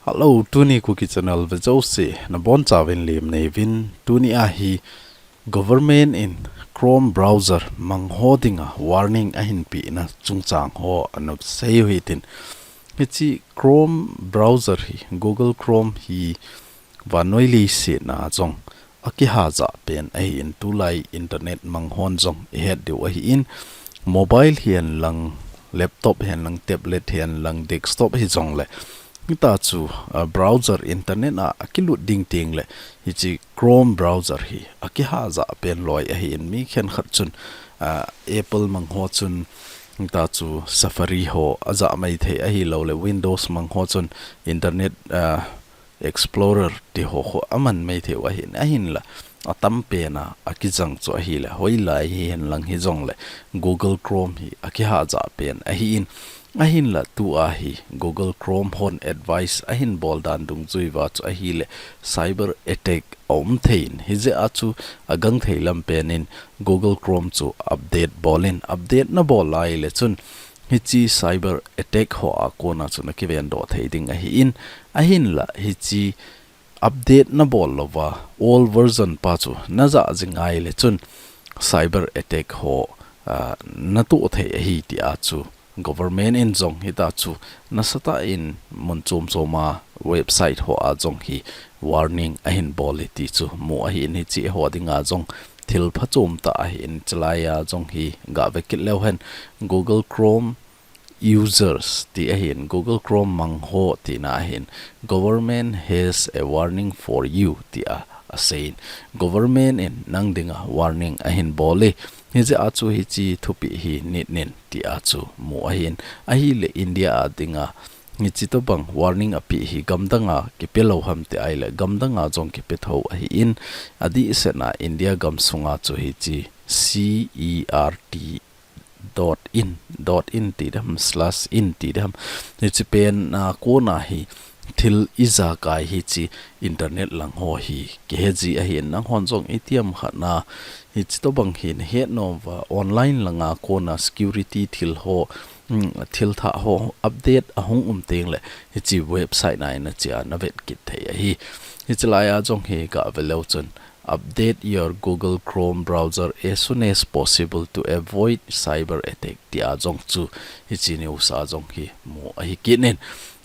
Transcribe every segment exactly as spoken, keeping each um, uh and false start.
Hello, tuni Kuki Channel ve jouse, nabonchauvin lemna neiyuvin, tuni a hi government in Chrome browser mangho dinga warning ahin pehna chungchang ho ana seiyu hitin. Hiche Chrome browser hi, Google Chrome hi vannoi leiset a jong akihajah pen ahin, tulai internet manghon jong ihet diu ahin, mobile hihen lang, laptop hihen lang, tablet hihen lang, desktop hijongle, hita chu, ah, browser internet a akilut ding tengle, hiche Chrome browser hi akihajah pen loi ahin, mi khenkhat chun, ah, Apple mangho chun, hita chu Safari ho ajah maithei ahilouleh, Windows mangho chun Internet, ah, Explorer ti ho ho aman maithei u ahin, ahinla atam pen a akijang chu ahile, hoilai hihen lang hijongle Google Chrome hi akihajah pen ahin, ahinla tua hi Google Chrome hon advice ahin bol dan dungjui uva chu ahile, cyber attack aum thei in, hijeh a chu agangthei lam pen in Google Chrome chu update bol in, update nabol laile chun hiche cyber attack ho a kona chu nakiven doh thei ding ahin, ahinla hiche update nabol louva old version pa chu najah jing a ahile chun cyber attack ho, ah, natoh thei ahi tia chu government in jong hita chu nasatah in mun chom chom a website ho a jong hi warning ahin bol e ti chu mu ahin, hiche ho dinga jong thil phachom tah ahin, chulai a jong hi gave kit leu hen Google Chrome users ti ahin, Google Chrome mangho tina ahin, government has a warning for you tia aseiyin, government in nang dinga warning ahin bol e, hijeh a chu hiche thupeh hi nit in tia chu mu ahin, ahile India a dinga hiche tobang warning apeh hi gamdang a kipe lou ham ti ahile, gamdang a jong kipe thou ahin, adehset a India gamsunga chu hiche C E R T dot in, dot in ti ding ham, slash in ti ding ham. Hiche pen a kona hi thil ijakai hiche internet lang ho hi kihe ji ahin, nanghon jong itiham khat a hiche tobang hi nahet nom uva, online langa kona security thil ho, mm, thil thah ho update ahung um tengle hiche website na a nache a navet kit thei ahi. Hiche lai a jong hi gave leu chun, "Update your Google Chrome browser as soon as possible to avoid cyber attack," tia jong chu hiche news a jong hi mu ahi kit in.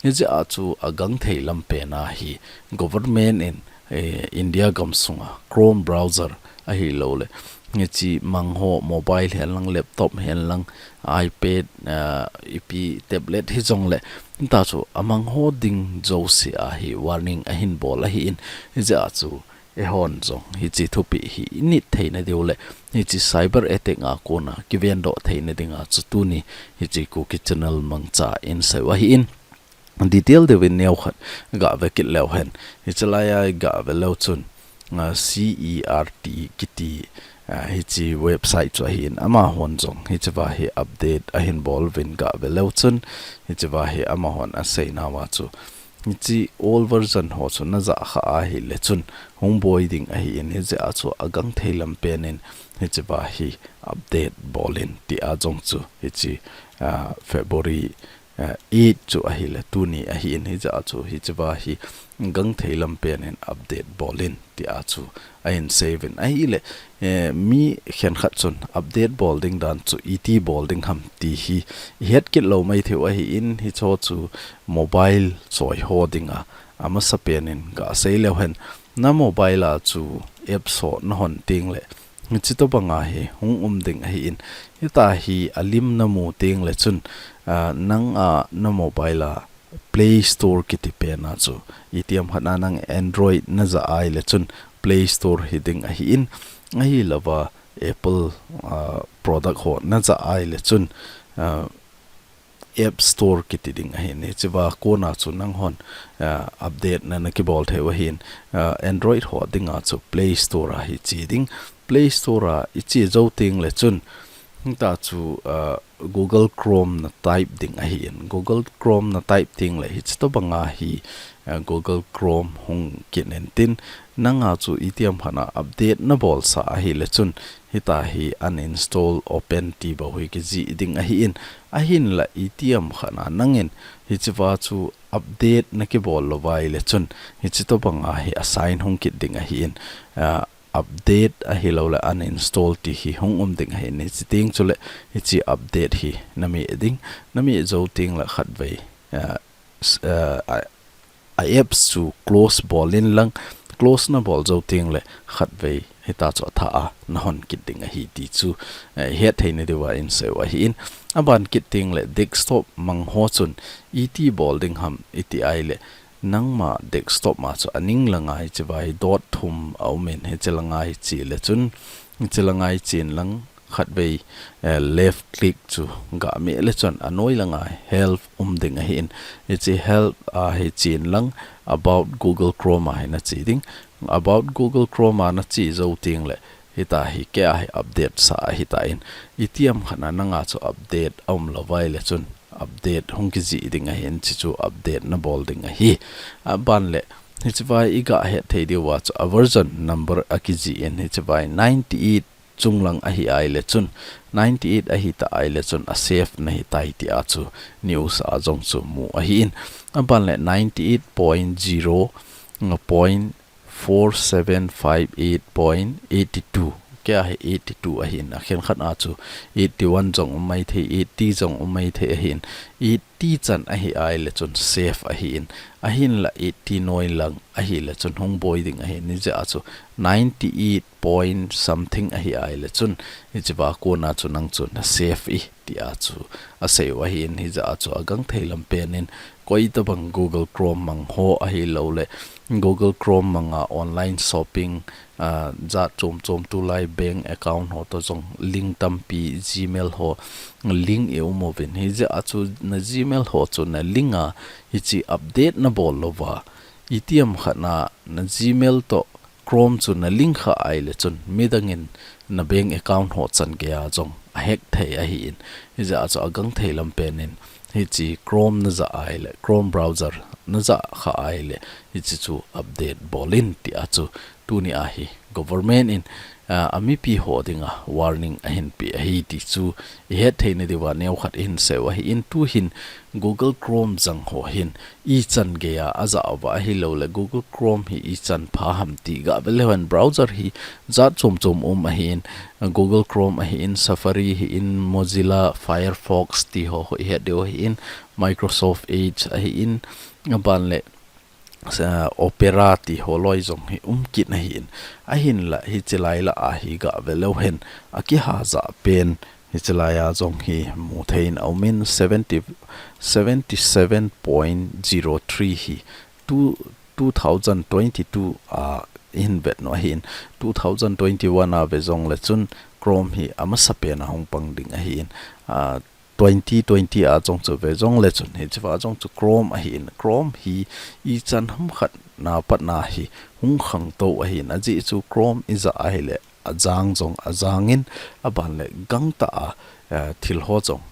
Hijeh a chu agangthei lam pen a hi government in, eh, India gamsunga Chrome browser ahilouleh hiche mangho mobile hihen lang, laptop hihen lang, iPad, ah, ipi tablet hijongle, hita chu amangho ding jouse a hi warning ahin bol ahin, hijeh a chu eihon jong hiche thupeh hi init theina diu le hiche cyber attack a kona kiven doh theina dinga chu tuni hiche Kuki Channel mangcha in seiyu ahin, detail deuvin neokhat gave kit leu hen, hiche lai a gave leu chun, ah, C E R T kiti, ah, hiche website chu ahin, amahon jong hichea hi update ahin bol uvin gave leu chun, hichea hi amahon aseinauva chu hiche old version ho chu najah kha ahile chun hung boi ding ahin, hijeh a chu agangthei lam pen in hichea hi update bol in tia jong chu hiche, ah, February, ah, eight chu ahile tuni ahin, hijeh a chu hichea hi gangthei lam pen in update bol in tia chu ahin seiuvin ahile, eh, mi khenkhat chun update bol ding dan chu iti bol ding ham ti hi ihet kit lou maithei u ahin, hicheho chu mobile choi ho dinga amasapen in gasei leu hen, na mobile a chu apps ho nahon tengle hiche tobanga hi hung um ding ahin, hita hi alim namu tengle chun, ah, nanga na mobile a Play Store kiti pen a chu, itiham khat a nang Android najah ahile chun Play Store hiding ahin, ahilouva Apple, ah, product ho najah ahile chun, ah, App Store kiti ding ahin, hichea kona chu nanghon, ah, update na nakibol thei u ahin, ah, Android ho dinga chu Play Store a hi che ding, Play Store a iche jou tengle chun, hita chu, ah, Google Chrome na type ding ahin, Google Chrome na type tengle hiche tobanga hi, ah, Google Chrome hung kit in tin, Nanga chu itiham khat a update na bolsa ahile chun, hitia hi uninstall, open ti bou hi kijih ding ahin, ahinla itiham khat a nangin hichea chu update na kibol louva ahile chun, hiche tobanga hi a sign hung kit ding ahin, ah, update ahilouleh uninstall ti hi hung um ding ahin, hiche teng chule hiche update hi na meh ding, na meh jou tengle khatvei, ah, s-, ah, a, a apps chu close bol inlang, close na bol jou tengle khatvei hitia chu athah a na hon kit ding ahi ti chu, eh, hetthei na diuva in seiu ahin. Aban kit tengle desktop mang ho chun iti bol ding ham iti ahile, nangma desktop ma chu aning langa hichea hi dot thum aumin, hiche langa hi chele chun, hiche langa hi chen lang khatvei, eh, left click chu ga meh le chun anoi langa help um ding ahin. Hiche help a hi chen lang about Google Chrome a hi na che ding. About Google Chrome a na che jou tengle hitia hi kei a hi update sa ahitan, itiham khat a nanga chu update aum louva ahile chun update hung kijih ding ahin, hiche chu update na bol ding ahi. Aban le hichea hi i ga hetthei diuva chu a version number a kijih in, hichea hi ninety eight chunglang ahi ahile chun, ninety eight ahita ahile chun a save na hitai tia chu news a jong chu mu ahin. Aban le ninety eight point zero, nga point four seven five eight point eight two. Kei a hi eighty two ahin, akhenkhat a chu eighty one jong um maithei, eighty jong um maithei ahin, eighty chan ahi ahile chun save ahin, ahinla eighty noi lang ahile chun hung boi ding ahin, hijeh a chu ninety eight point something ahi ahile chun, hichea kona chu nang chu na save e tia chu aseiu ahin, hijeh a chu agangthei lampen in, koi tabang Google Chrome mang ho ahilouleh Google Chrome manga online shopping, ah, jat chom chom, tulai bank account ho toh jong link tampi, Gmail ho link i um uvin, hijeh a chu na Gmail ho chu na link a hiche update na bol louva, itiham khat a na Gmail toh Chrome chu na link kha ahile chun midang in na bank account ho chan geiya jong a hack thei ahin, hijeh a chu agangthei lampen in hiche Chrome na jah ahile, Chrome browser na jah kha ahile, hiche chu update bol in tia chu tuni a hi government in, ah, a mipi ho dinga warning ahin pe ahi ti chu i hetthei na diuva neokhat i hin seiu ahin. Tuhin Google Chrome jang ho hin ichan geiya ajah uva ahilouleh Google Chrome hi ichan pha ham ti ga ve leu hen, browser hi jat chom chom um ahin, Google Chrome ahin, Safari ahin, Mozilla Firefox ti ho, ho i het diu ahin, Microsoft Edge ahin, aban le, ah, Opera ti ho loi jong hi um kit ahin, ahinla hiche lai lah a hi ga ve leu hen, akiha jah pen, hiche lai a jong hi mu thei in aumin, seventy, seventy seven point zero three hi two, two thousand twenty two a i hin vet u ahin, two thousand twenty one a ve jongle chun Chrome hi amasa pen a hung pang ding ahin, ah, twenty twenty a jong chu ve jongle chun hichea jong chu Chrome ahin, Chrome hi ichan ham khat na pat na hi hung khangtou ahin, ajeh chu Chrome i jah ahile ajang jong ajang in, aban le gangtah a, eh, thil ho jong,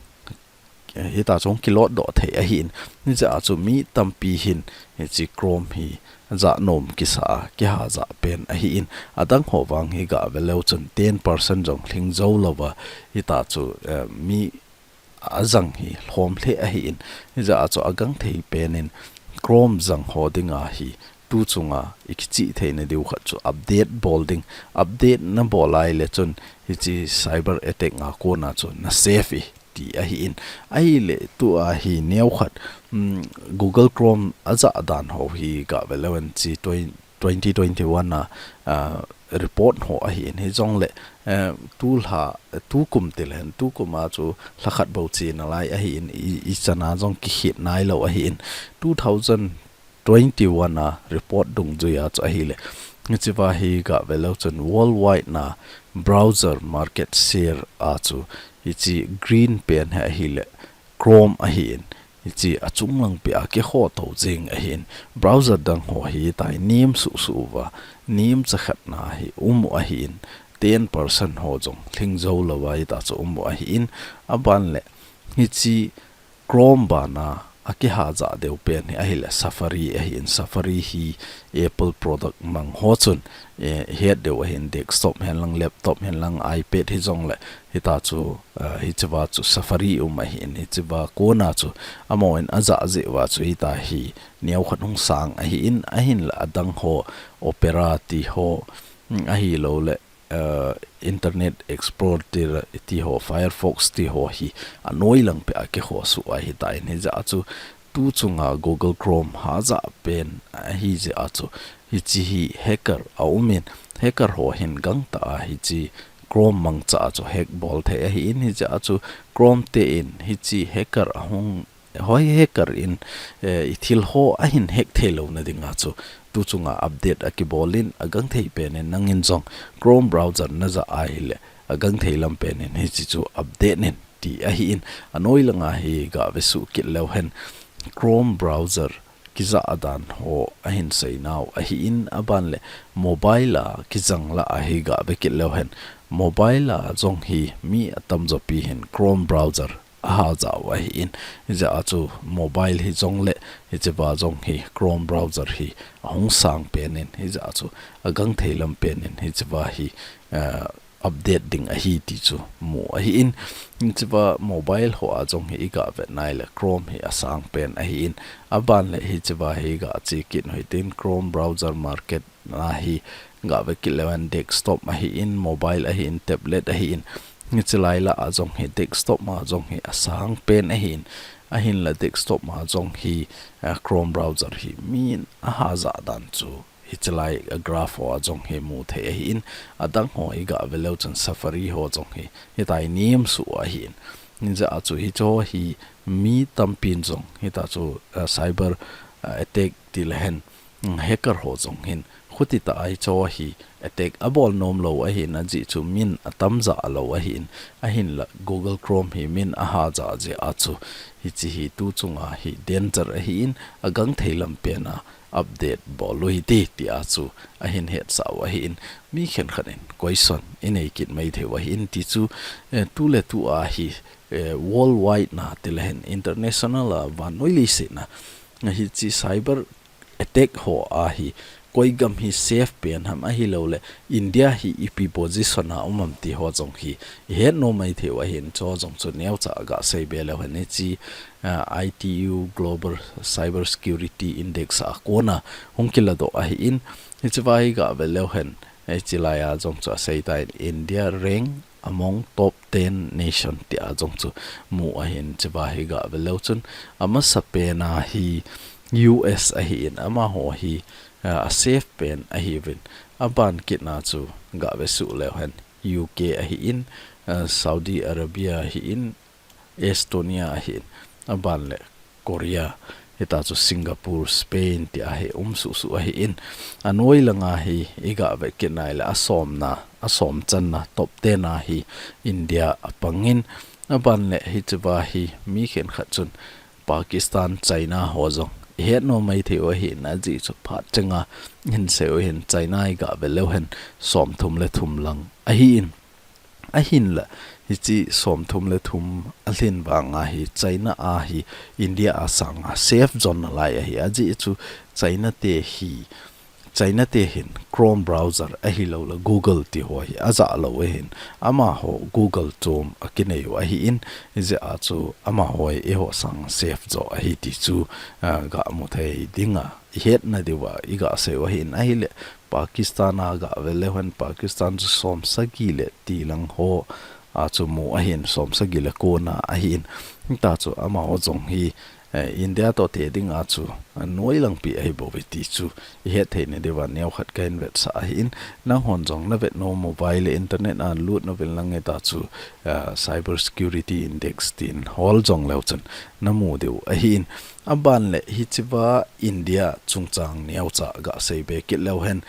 eh, hitia chu kilot doh thei ahin, hijeh a chu mi tampi hin hiche Chrome hi jah nom kisa a, kiha jah pen ahin, adang ho vang hi ga ve leu chun ten percent jong lhing jou louva, hitia chu, eh, mi ajang hi lhom lheh ahin, hijeh a chu agangthei pen in Chrome jang ho dinga hi tu chunga i kichih theina diu khat chu update bol ding, update na bol ahile chun hiche cyber attack a kona chu na save e ti ahin. Ahile tua hi neokhat, um, Google Chrome ajah dan ho hi ga ve leu hen, hiche twen-, twenty twenty one a, ah, report ho ahin, hijongle, eh, tulha, tukum ti leu hen, tukum a chu lhakhat bou che nalai ahin, i, ichan a jong kikhet nailou ahin, two thousand twenty one a report dungjuia chu ahile, hichea hi ga ve leu chun worldwide na browser market share a chu hiche green pen hi ahile Chrome ahin, hiche achung langpi a kikhoto jing ahin, browser dang ho hi tai nem suh suh uva, nem chakhat na hi um u ahin, ten percent ho jong lhing jou louva hitia chu um u ahin, aban le hiche Chrome bana akiha ja deu pen hi ahile Safari ahin, Safari hi Apple product mang ho chun, eh, het deu ahin, desktop hen lang, laptop hen lang, iPad hi jong le, hita chu, eh, hichiva chu Safari um ahin, hichiva kona chu, amahon aja jeh uva chu hita hi neo khat hung sang ahin, ahinla adang ho, Opera ti ho, mm, ahilou le, eh, Internet Explorer ti, ti ho, Firefox ti ho hi anoi lang peh a kikhosuh ahitan, hijeh a chu tu chunga Google Chrome haja pen ahi jeh a chu hichi hi hacker aumin, hacker ho hin gangtah a hichi Chrome mangcha a chu hack bol thei ahin, hijeh a chu Chrome te in hichi hacker ahung hoi hacker in, eh, i thil ho ahin hack thei louna dinga chu tu chunga update akibol in, agangthei pen in nangin jong Chrome browser naja ahile agangthei lam pen in hichi chu update in ti ahin, anoi langa hi gave suh kit leu hen Chrome browser kija dan ho ahin seinau ahin, aban le mobile a kijang lah a hi gave kit leu hen mobile a jong hi mi atamjo pi hin Chrome browser aha jao ahin, hijeh a chu mobile hi jong le hichiva jong hi Chrome browser hi ahung sang pen in, hijeh a chu agangthei lam pen in hichiva hi, eh, update ding ahi ti chu mu ahin, hichiva mobile ho a jong hi i gave nai le Chrome hi asang pen ahin, aban le hichiva hi gache kit u hitin Chrome browser market na hi gave kit leu hen desktop ahin, mobile ahin, tablet ahin, hichi lai lah a jong hi desktop ma jong hi asang pen ahin, ahinla desktop ma jong hi, eh, Chrome browser hi min aha ja dan chu hichi lai a graph ho a jong hi mu thei ahin, adang ho i gave leu chun Safari ho jong hi hitia i nem suh ahin, hijeh a chu hicho hi mi tampin jong hita chu, eh, cyber, eh, attack ti le hen, mm, hacker ho jong hin khuti tah a hicho hi attack abol nom lou ahin, ajeh chu min atam ja lou ahin, ahinla Google Chrome hi min aha ja jeh a chu hichi hi tu chunga hi danger ahin, agangthei lam pen a update bol u hite ti a chu ahin hetsah u ahin, mi khenkhat in question i nei kit mai thei u ahin ti chu, eh, tu le tu a hi, eh, worldwide na ti le hen international a vannoi leiset na hichi cyber attack ho a hi koi gam hi safe pen ham ahilou le India hi ipi position a um am ti ho jong hi i het nom mai thei u ahin, chu jong chu neocha ga sei be leu hen hichi, ah, I T U Global Cyber Security Index a kona hung kiladoh ahin, hichiva hi gave leu hen, hichi lai a jong chu asei tan India rank among top ten nation ti a jong chu mu ahin, hichiva hi gave leu chun amasa pen a hi U S ahin, amaho hi, ah, a safe pen ahiuvin, aban kit na chu gave suh leu hen U K ahin, ah, Saudi Arabia ahin, Estonia ahin, aban le Korea, hita chu Singapore, Spain ti a hi um suh suh ahin, anoi langa hi i gave kit nai le asom na, asom channa top ten a hi India apangin, aban le hichiva hi mi khenkhat chun Pakistan, China ho jong i het nom mai thei u ahin, ajeh chu phat chenga hin sei u hin China i gave leu hen som thum le thum lang ahin, ahinla hichi som thum le thum alhin vang a hi China a hi India a sanga safe zone nalai ahi, ajeh chu China te hi China te hin Chrome browser ahilou le Google ti ho hi aja lou ahin, amaho Google chom akinei u ahin, hijeh a chu amaho hi eiho sang safe jo ahi ti chu, ah, ga mu thei dinga i hetna diuva i ga sei u ahin, ahile Pakistan a gave leu hen Pakistan chu som sagi le ti lang ho a chu mu ahin, som sagi le kona ahin, hita chu amaho jong hi, eh, India toh te dinga chu, eh, noi langpi ahi bouve ti chu i het theina diuva neokhat kahin vetsah ahin, nanghon jong na vet nom mobile le internet a lut nauvin lang hita chu, eh, Cyber Security Index tin hol jong leu chun na mu diu ahin, aban le hichiva India chungchang neocha ga sei be kit leu hen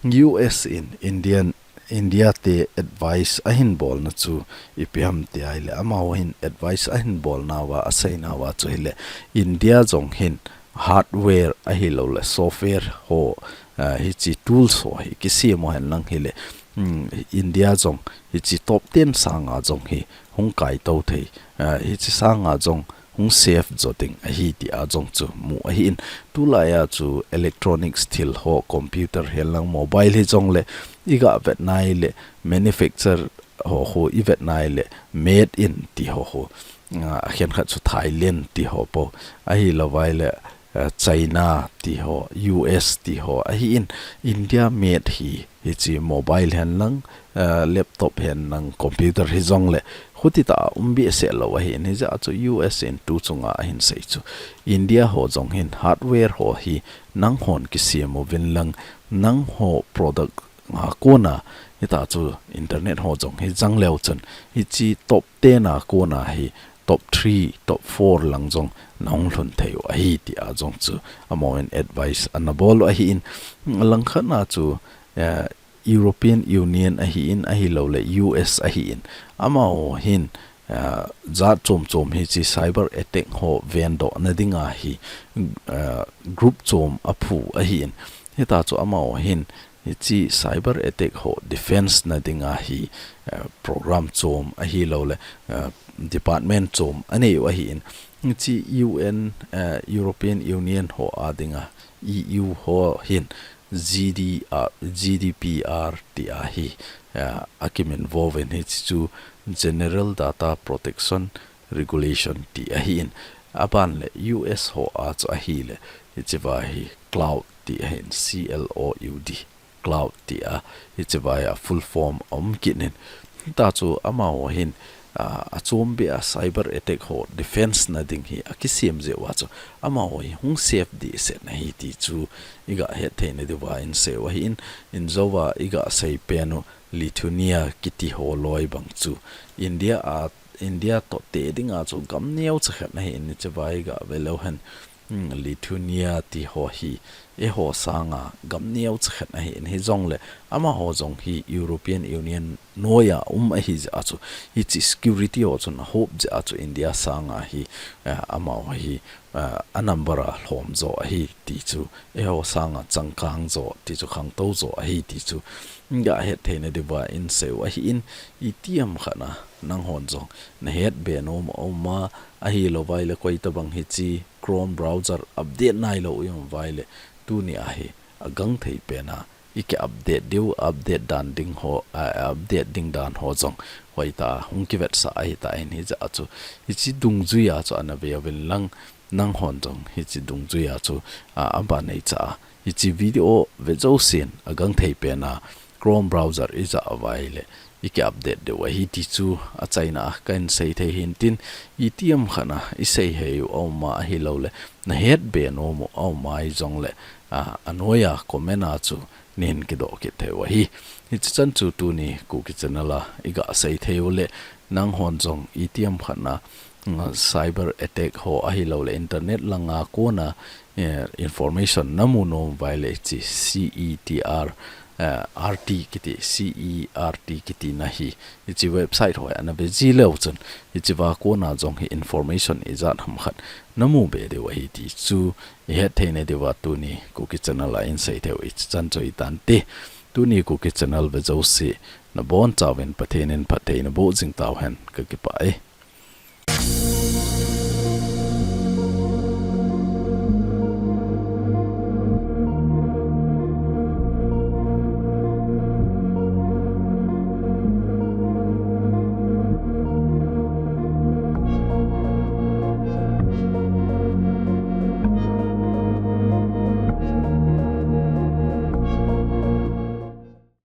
U S in Indian India te advice ahin bolna chu ipi ham ti ahile, amaho hin advice ahin bolnauva, aseinauva chu hile, India jong hin hardware ahilou le software ho, ah, hichi tools ho hi kisem u hen lang hile, um, India jong hichi top ten sanga jong hi hung kaito thei, ah, hichi sanga jong hung save jo ding ahi ti a jong chu mu ahi in. Tulai a chu electronics thil ho, computer hen lang mobile hijongle i ga vet nai le manufacture ho ho i vet nai le made in ti ho ho. Ah, a khenkhat chu Thailand ti ho po. Ahi lo vai le, ah, China ti ho, U S ti ho. Ahi in India made hi, hichi mobile hen lang, ah, laptop hen lang, computer hijongle. Khuti ta um behseh lo ahi in hijeh a chu U S in tu chunga ahin sei chu. India ho jong hin hardware ho hi nanghon kisem uvin lang, nangho product a kona, hita chu internet ho jong hi jang leu chun, hichi top ten a kona hi top three, top four lang jong nahung lhun thei u ahi ti a jong chu amahon advice ana bol u ahi in. Langkhat na chu, eh, European Union ahi in, ahi lo le U S ahi in. Amaho hin, ah, jat chom chom hichi cyber attack ho vendoh na dinga hi, ah, group chom aphu ahi in. Hita chu amaho hin, hichi cyber attack ho defense na dinga hi, ah, program chom ahi lo le, ah, department chom anei u ahi in. Hichi U N, ah, European Union ho a dinga, E U ho hin, G D R, G D P R ti ahi, ah, a kimin vo ven hichi chu General Data Protection Regulation ti ahi in. Aban le U S ho a chu ahi le, hichi va hi cloud ti ahi in, C L O U D, cloud ti a, hichi va hi a full form um kit in. Ta chu amaho hin, ah, a chom be a cyber attack ho defense na ding hi a kisem jeh uva chu amaho hi hung save dehset na hi ti chu i ga het thei na diuva in sei u ahi in, in jouva i ga sei pen u Lithuania kiti ho loi bang chu India a, India toh te dinga chu gam neocha khat na hi in hichi va i ga ve leu hen. Hmm, Lithuania ti ho hi, eiho sanga gam neocha khat ahi in hijongle, amaho jong hi European Union noiya um ahi jeh a chu, hichi security ho chun a hop jeh a chu India sanga hi, eh, amaho hi, eh, a number a lhom jo ahi ti chu, eiho sanga changkang jo ti chu khangtou jo ahi ti chu, i ga het thei na diuva in sei u ahi in, itiham khat na, nanghon jong, na het be nom a um a, ahi lo vai le koi tabang hichi, Chrome browser update nai lo i um vai le, tuni a hi, a gang thei pen a, i ki update diu, update dan ding ho, a, update ding dan ho jong, hoi ta, hung kivetsah ahi ta in hijeh a chu, hichi dungjui a chu ana ve uvin lang, nanghon jong, hichi dungjui a chu, a, a ban nei cha a, hichi video ve jousen, a gang thei pen a, Chrome browser i jah vai le, i ki update diu ahi ti chu achaina a kahin sei thei hin tin, itiham khat na i sei hei u a um a ahi lo le, na het be nom u a um a hijongle, a, a noiya comment a chu nei hin kidoh kit thei u ahi. Hichi chan chu tuni Kuki channel a i ga sei thei u le, nanghon jong itiham khat na, mm, cyber attack ho ahi lo le internet langa kona, eh, information na mu nom vai le hichi C E T R, eh, R T kiti, C E R T kiti na hi, hichi website ho ana ve ji leu chun, hichi va kona jong hi information ijat ham khat na mu be diu ahi ti chu i het thei na diuva tuni Kuki channel a in sei thei u hichi chan chu hi tan te. Tuni Kuki channel ve jouse, na bonchauvin Pathen in phatthei na boh jing tau hen, ka kipah e.